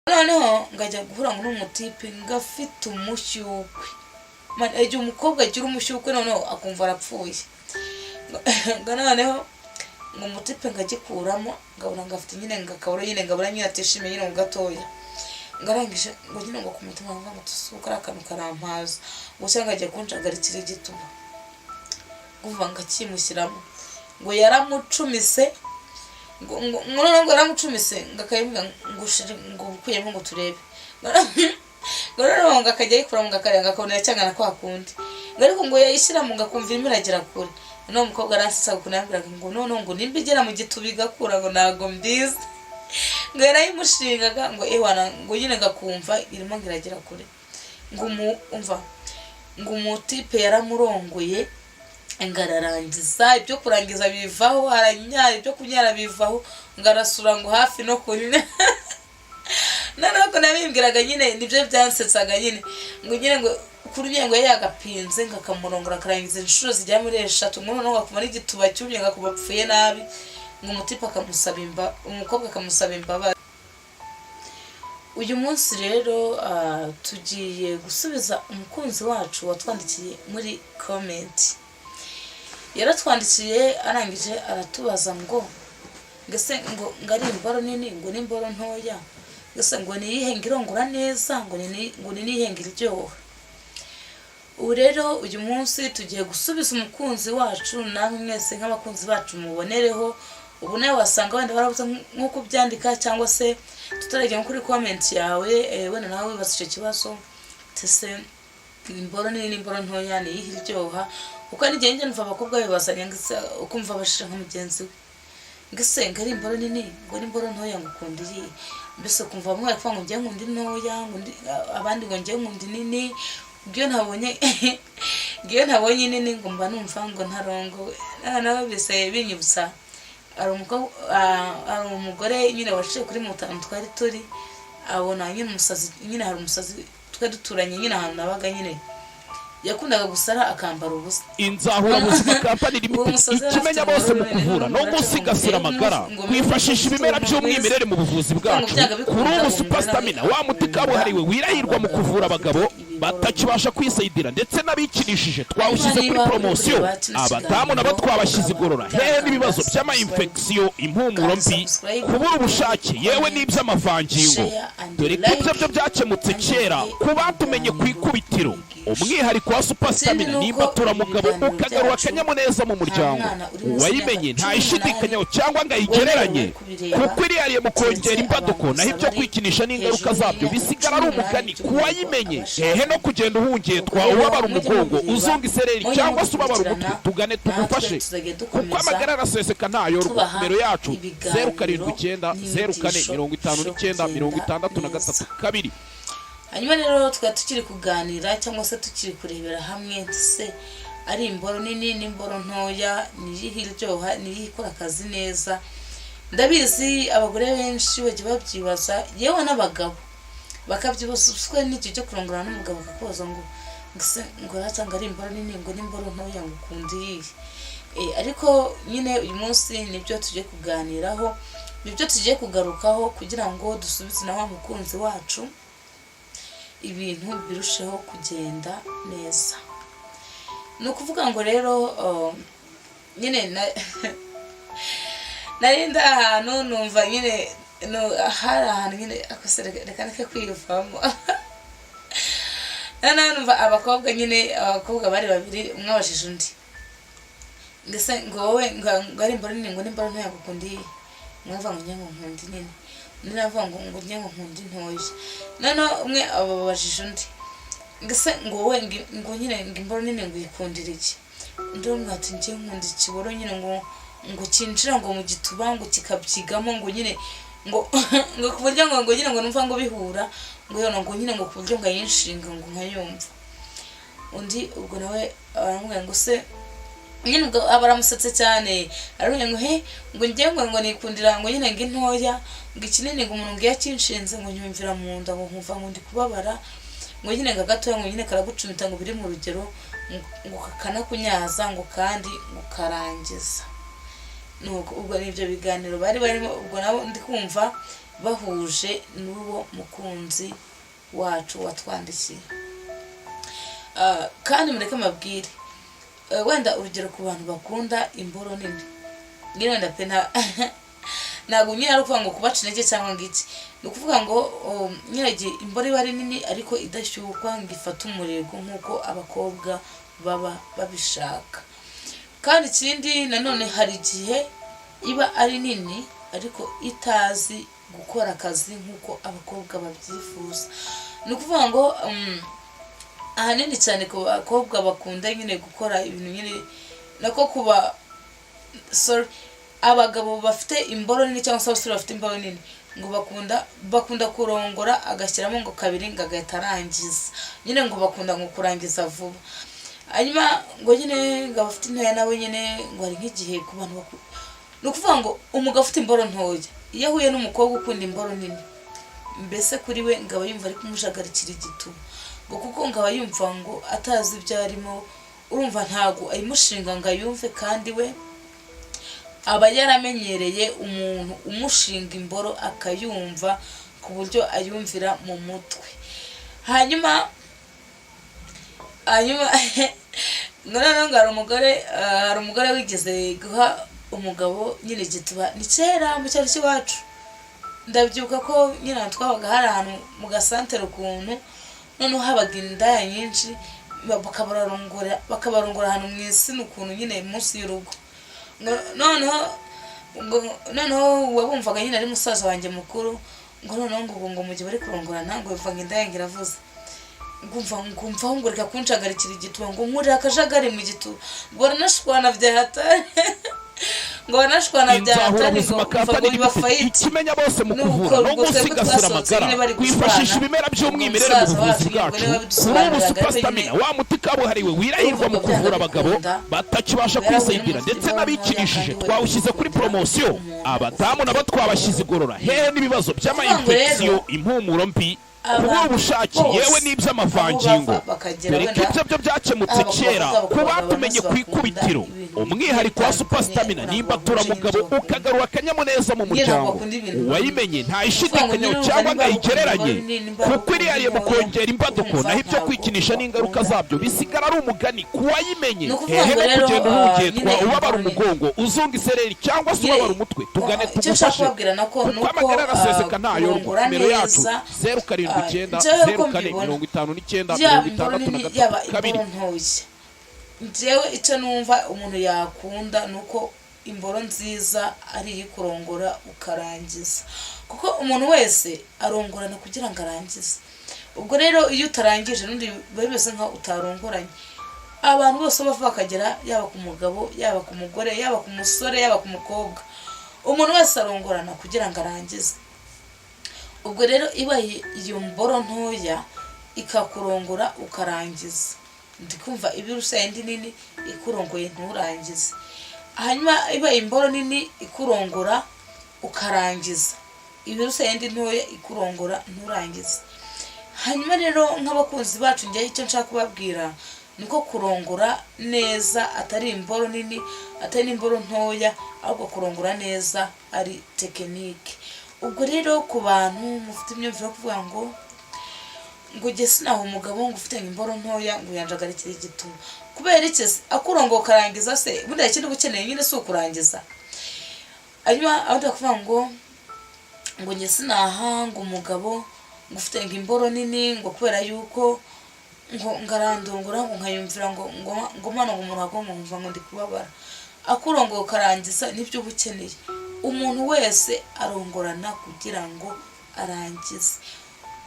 Noneho ngajya guhura ngo n'umutipe ngo afite umushyukwe. Man, igihe umukobwa agira umushyukwe, noneho akumva arapfuye. Ngo noneho ngo umutipe ngo agikuramo, ngabona ngo afite nyine ngo akabura nyine, ngabura nyine atishimiye nyine ngo gatoya. Ngo arangije ngo nyine ngo ku mutima ngo tusuka ari akantu karampaza ngo, cyangwa agiye kunjagarikira igituba, kuva ngo akimushyiramo, ngo yaramucumise, ngo noneho ngo yaramucumise, ngo akayibwira ngo ushire, ngo ukuyemo ngo turebe. Ngo noneho ngo akajya ayikuramo, ngo akareba, ngo akabona iracyangana kwa kundi, ngo ariko ngo yayishyiramo ngo akumva irimo iragera kure. Noneho umukobwa aransetsa ukuntu yambwiraga ngo noneho ngo nimba igera mu gituba igakura, ngo ntabwo mbizi, ngo yarayimushingaga, ngo ewana, ngo nyine ngakumva irimo ngo iragera kure. Ngo umu umva, ngo umutipe yaramurongoye, ngo ararangiza, ibyo kurangiza bivaho, aranyara, ibyo kunyara bivaho, ngo arasura ngo hafi no kunywa. Noneho ko nabimbwiraga nyine nibyo byansetsaga nyine, ngo nyine ngo kuri ngo yari yagapinze, ngo akamurongora, akarangiza inshuro zigera muri 3, ngo noneho akuma n'igituba cyumye, ngo akuba apfuye nabi, ngo umutipe akamusaba umukobwa akamusaba imbabazi. Uyu munsi rero tugiye gusubiza umukunzi wacu watwandikiye muri comment. Yaratwandikiye, arangije aratubaza ngo ngese ngo ari imboro nini, ngo n'imboro ntoya, ngese ngo ni iyihe ngo irongora neza, ngo ni niyihe ngo iryoha. Ubu rero uyu munsi tugiye gusubiza umukunzi wacu, namwe mwese nk'abakunzi bacu mubonereho. Ubu nawe wasanga wenda warabuze nk'uko ubyandika, cyangwa se tutarajya nko kuri comment yawe, wenda nawe wibaza icyo kibazo, ese imboro nini n'imboro ntoya ni iyihe iryoha? Kuko n'igihe njya numva abakobwa bibazanya, ngo ese ukumva bashira nka mugenzi we, ngo ese ngo ari imboro nini, ngo n'imboro ntoya, ngo ukunda iyi? Mbese ukumva bamwe bari kuvuga ngo njye nkunda intoya, ngo abandi ngo njye nkunda inini, ngo iyo ntabonye inini ngo mba numva ngo ntarongowe. Noneho bise binyibutsa hari umukobwa, hari umugore nyine waciye kuri moto ahantu twari turi, abona nyine umusazi nyine, hari umusazi twari duturanye nyine ahantu nabaga nyine, yakundaga gusara akambara ubusa. Inzahurabuzima Company Uwo Limited, musazi yari ikimenya afite bose mu umugore kuvura no wenyine, gusigasira amagara, ngo kwifashisha ibimera by'umwimerere mu buvuzi bwacu. byanga bikunda, Kuri ubu ngo Super Stamina, wa muti kabuhariwe wirahirwa mu kuvura abagabo batakibasha kwisayidira ndetse n'abikinishije, twawushyize kuri Niba uri poromosiyo. kureba kino Abadamu nabo kiganiro, twabashyize ukaba igorora hehe n'ibibazo utakanda by'ama infection, impumuro mbi, subscribe, kubura ubushake, yewe n'iby'amavangingo, share and dore ko like, ibyo byo byakemutse and kera ku batumenye ku ikubitiro. Umwihariko wa Super Stamina Ikindi ni nimba uko turamugabo ibiganiro ukagarura byacu, akanyamuneza mu muryango. nta mwana uri munsi Uwayimenye y'imyaka ntayishidikanyaho cyangwa ngo ayigereranye, wemerewe kubireba, kuko irihariye mu kongera keretse imbaduko, abantu naho ibyo gusa bari kwikinisha n'ingaruka hejuru zabyo y'imyaka bisigara ari 18, umugani ku wayimenye. by'umwihariko Hehe no kugenda uhungetwa, Ubwo rero ubabara mujye umugongo, mubireba, uzunga isereri mujye cyangwa se ubabara umutwe, mudukurikirana, tugane natwe tugufashe, tuzajya kuko dukomeza amagara araseseka ntayorwa. tubaha Nimero yacu ibiganiro 079 04 n'inyigisho 59 zo 63 kugenda 2. Hanyuma rero twari tukiri kuganira cyangwa se tukiri kurebera hamwe, ese ari imboro nini n'imboro ntoya, ni iyihe iryoha, ni iyihe ikora akazi neza? Ndabizi abagore benshi bajya babyibaza, yewe n'abagabo bakabyibaza. Uswe n'igihe cyo kurongorana n'umugabo akakubaza ngo ese ngo ngo ari imboro nini, ngo n'imboro ntoya, ngo ukunda iyihe? Ariko nyine uyu munsi nibyo tugiye kuganiraho, nibyo tugiye kugarukaho kugira ngo dusubize na wa mukunzi wacu, ibintu birusheho kugenda neza. Ni ukuvuga ngo rero nyine nari ndi ahantu, numva nyine hari ahantu nyine akose, reka reka kwiyuvamo. Noneho numva abakobwa nyine, abakobwa bari babiri, umwe abajije undi ndetse ngo wowe ngo ari imboro nini, ngo n'imboro ntoya, ngo ukunda iyihe? Umwe avuga ngo njye ngo nkunda inini, undi nawe avuga ngo njye ngo nkunda intoya. Noneho umwe ababajije undi ngo ese ngo wowe ngo nyine ngo imboro nini ngo uyikundira iki? Undi aramubwira ati njye nkunda ikiboro nyine ngo kinjira ngo mu gituba, ngo kikabyigamo, ngo nyine ngo ku buryo ngo nyine ngo numva ngo bihura, ngo yona ngo nyine ngo ku buryo ngo ayinshinga ngo nkayumva. Undi ubwo nawe aramubwira ngo se nyine ubwo aba aramusetse cyane, aramubwira ngo he, ngo njye ngo nikundira ngo nyine ngo intoya, ngo ikinini ngo umuntu ngo iyo akinshinze ngo nyumvira mu nda, ngo nkumva ngo ndi kubabara, ngo nyine ngo gatoya ngo nyine karagucumita, ngo biri mu rugero, ngo kakanakunyaza, ngo kandi ngo karangiza. Nuko ubwo ni ibyo biganiro bari barimo. Ubwo nabo ndi kumva Bahuje n'uwo mukunzi wacu watwandikiye. Kandi mureke mabwire, wenda urugero ku bantu bakunda imboro nini nyine, wenda pe ntabwo nyine ari ukuvuga ngo kubaca intege cyangwa ngo iki, ni ukuvuga ngo nyine igihe imboro iba ari nini ariko idashyukwa ngo ifate umurego nk'uko abakobwa baba babishaka. Kandi ikindi nanone, hari igihe iba ari nini ariko itazi gukora akazi nk'uko abakobwa babyifuza. Ni ukuvuga ngo ahanini cyane ku bakobwa bakunda nyine gukora ibintu nyine, nako kuba, sorry, abagabo bafite imboro nini cyangwa se abasore bafite imboro nini, ngo bakunda kurongora agashyiramo ngo kabiri, ngo agahita arangiza nyine, ngo bakunda ngo kurangiza vuba. Hanyuma ngo nyine ngo abafite intoya nabo nyine ngo hari nk'igihe ku bantu bakuru, ni ukuvuga ngo umugabo ufite imboro ntoya iyo ahuye n'umukobwa ukunda imboro nini, mbese kuri we ngo aba yumva ari kumujagarikira igituba, ngo kuko ngo aba yumva ngo atazi ibyo arimo. Urumva ntabwo ayimushinga ngo ayumve, kandi we aba yaramenyereye umuntu umushinga imboro akayumva ku buryo ayumvira mu mutwe. Hanyuma ngo noneho ngo hari umugore wigeze guha umugabo nyine igituba. Ni kera mu cyaro cy'iwacu, ndabyibuka ko nyine ahantu twabaga hari ahantu mu gasantere ukuntu, noneho habaga indaya nyinshi, bakabarongora ahantu mu insina ukuntu nyine munsi y'urugo. Ngo noneho wabumvaga nyine ari musaza wanjye mukuru, ngo noneho ngo mu gihe bari kurongorana, ngo yumva ngo indaya ngo iravuze, ngumva ngo reka kunshagarikira igituba, ngo nkurire akajagari mu gituba, ngo baranashwana bya hatari, ngo baranashwana bya hatari, ngo Inzahurabuzima umva ngo Company biba Limited, fight. ikimenya bose mu Nuko kuvura no ubwo twebwe gusigasira twasohotse amagara, nyine bari kwifashisha gushwana, ibimera by'umwimerere ubwo mu musaza buvuzi wacu nyine bwacu. ubwo niwe Kuri ubu wabidusobanuriraga, Super ariko nyine Stamina, wa muti kabuhariwe wirahirwa mu urumva byanga kuvura abagabo bikunda, batakibasha yarahuye kwisayidira n'umufite ndetse imboro ntoya n'abikinishije, kandi we twawushyize kuri ukunda poromosiyo. umuntu Abadamu ufite nabo twabashyize igorora hehe n'ibibazo Ukuvuga ngo rero, by'ama-infection, impumuro mbi, kubura abantu ubushake, bose yewe aho n'iby'amavangingo, bava bakagera, dore ko wenda ibyo byo byakemutse haba ku kera bakobwa, ku ku bagabo batumenye bose ku bakunda ikubitiro. ibintu Umwihariko wa Super bitandukanye, Stamina ntabwo nimba bahuje turamugabo n'ibyo bakunda. ukagarura akanyamuneza mu Nyine ntabwo muryango. bakunda ibintu bimwe. Uwayimenye Kuvuga ngo ntayishidikanyaho nyine cyangwa urumva ngo niba bakunda ayigereranye, imboro nini, nimba kuko bakunda irihariye mu intoya, kongera imbaduko, urumva naho ibyo ntabwo kwikinisha n'ingaruka bakunda. zabyo bisigara ari umugani ku wayimenye. Ni ukuvuga Hehe ngo no rero, kugenda uhugetwa, nyine ubabara imboro nini. umugongo, uzunga isereri cyangwa se Nyine, ubabara umutwe, tugane icyo nshaka tugufashe, kubabwira nako ni kuko uko amagara araseseka ntayorwa. kurongora Nimero yacu neza, 079 njyewe 0 uko 4 mbibona, 59 yaba imboro 63 nini, yaba 3 2. imboro ntoya, njyewe icyo numva umuntu yakunda ni uko imboro nziza ari iyikurongora ukarangiza, kuko umuntu wese arongorana kugira ngo arangize. Ubwo rero iyo utarangije n'undi biba bimeze nkaho utarongoranye. Abantu bose bava bakagera, yaba ku mugabo, yaba ku mugore, yaba ku musore, yaba ku mukobwa, umuntu wese arongorana kugira ngo arangize. Ubwo rero ibaye iyo mboro ntoya ikakurongora ukarangiza, ndi kumva ibirusha indi nini ikurongoye nturangize. Hanyuma ibaye imboro nini ikurongora ukarangiza, ibirusha indi ntoya ikurongora nturangize. Hanyuma rero nk'abakunzi bacu, njyewe icyo nshaka kubabwira ni uko kurongora neza atari imboro nini, atari n'imboro ntoya, ahubwo kurongora neza ari technique. Ubwo rero ku bantu mufite imyumvire yo kuvuga ngo ujye sinaha umugabo ngo ufite imboro ntoya ngo yanjagarikire igituba, kubera iki se? Akurongoka ukarangiza se, ubundi hari ikindi uba ukeneye nyine si ukurangiza? Hanyuma abandi bakavuga ngo njye sinaha ngo umugabo ngo ufite ngo imboro nini, ngo kubera yuko ngo ngarandungura, ngo nkayumvira ngo mwana, ngo umuntu ngo nkumva ngo ndi kubabara. Akurongoka ukarangiza nibyo uba ukeneye. Umuntu wese arongorana kugira ngo arangize.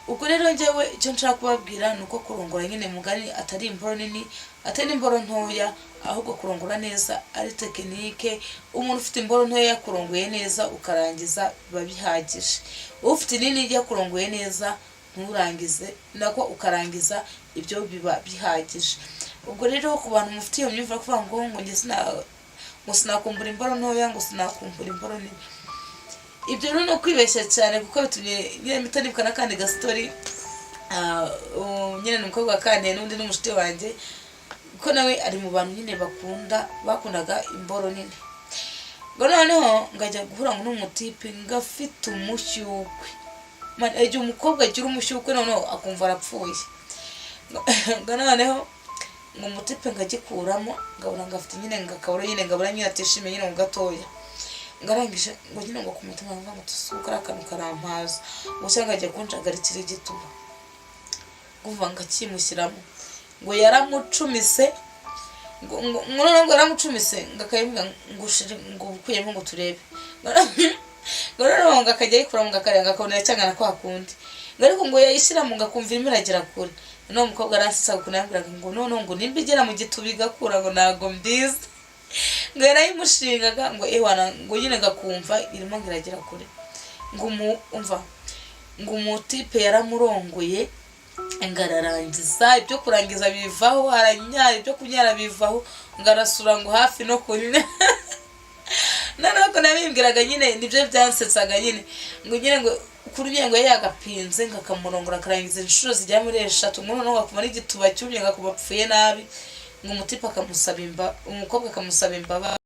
Ubwo rero njyewe icyo nshaka kubabwira ni uko kurongora nyine mugani atari imboro nini, atari n'imboro ntoya, ahubwo kurongora neza ari technique. Umuntu ufite imboro ntoya yakurongoye neza ukarangiza biba bihagije. Ufite inini yakurongoye neza nturangize, nako ukarangiza, ibyo biba bihagije. Ubwo rero ku bantu mufite iyo myumvire yo kuvuga ngo njye ngo sinakumbura imboro ntoya, ngo sinakumbura imboro nini, ibyo rero ni ukwibeshya cyane, kuko bitumye nyine mpita nibuka n'akandi gasitori. Nyine ni umukobwa wakandiye n'undi n'umushuti wanjye, kuko nawe ari mu bantu nyine bakundaga imboro nini. Ngo noneho ngajya guhura ngo n'umutipe ngo afite umushyukwe. Man, igihe umukobwa agira umushyukwe noneho akumva arapfuye. Ngo noneho ngo umutipe ngo agikuramo, ngabona ngo afite nyine ngo akabura nyine, ngabura nyine atishimiye nyine ngo gatoya. Ngo arangije ngo nyine ngo ku mutima ngo tusuka ari akantu karampaza ngo cyangwa agiye kunjagarikira igituba, ngo ngo akimushyiramo, ngo yaramucumise, ngo noneho ngo yaramucumise, ngo akayibwira ngo ushire, ngo ukuyemo ngo turebe. Ngo noneho ngo akajya ayikuramo, ngo akareba, ngo akabona iracyangana kwa kundi, ngo ariko ngo yayishyiramo ngo akumva irimo iragera kure. Noneho umukobwa aransetsa ukuntu yambwiraga ngo noneho ngo nimba igera mu gituba igakura, ngo ntabwo mbizi, ngo yarayimushingaga, ngo ewana, ngo nyine ngakumva irimo ngo iragera kure. Ngo umva, ngo umutipe yaramurongoye, ngo ararangiza, ibyo kurangiza bivaho, aranyara, ibyo kunyara bivaho, ngo arasura ngo hafi no kunywa. Noneho ko nabimbwiraga nyine nibyo byansetsaga nyine, ngo nyine ngo kuri nyine ngo yari yagapinze, ngo akamurongora, akarangiza inshuro zigera muri 3, ngo noneho akuma n'igituba cyumye, ngo akuma apfuye nabi, ngo umutipe akamusaba umukobwa akamusaba imbabazi.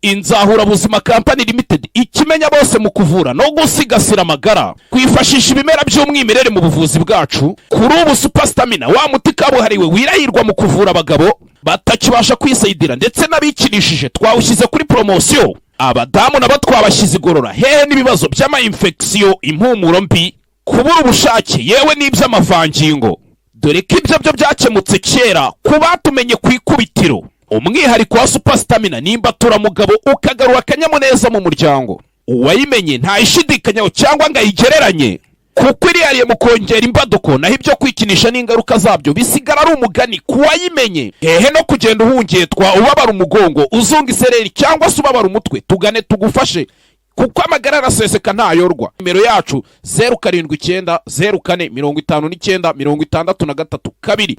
Inzahurabuzima Company Limited, ikimenya bose mu kuvura no gusigasira amagara, kwifashisha ibimera by'umwimerere mu buvuzi bwacu. Kuri ubu Super Stamina, wa muti kabuhariwe wirahirwa mu kuvura abagabo batakibasha kwisayidira ndetse n'abikinishije, twawushyize kuri poromosiyo. Abadamu nabo twabashyize igorora, hehe n'ibibazo by'ama-infection, impumuro mbi, kubura ubushake, yewe n'iby'amavangingo, dore ko ibyo byo byakemutse kera ku batumenye ku ikubitiro. Umwihariko wa Super Stamina nimba turamugabo ukagarura akanyamuneza mu muryango. Uwayimenye ntayishidikanyaho cyangwa ngo ayigereranye, kuko irihariye mu kongera imbaduko, naho ibyo kwikinisha n'ingaruka zabyo bisigara ari umugani ku wayimenye. Hehe no kugenda uhungetwa, ubabara umugongo, uzunga isereri cyangwa se ubabara umutwe. Tugane tugufashe, kuko amagara araseseka ntayorwa. Nimero yacu 0790 459 632.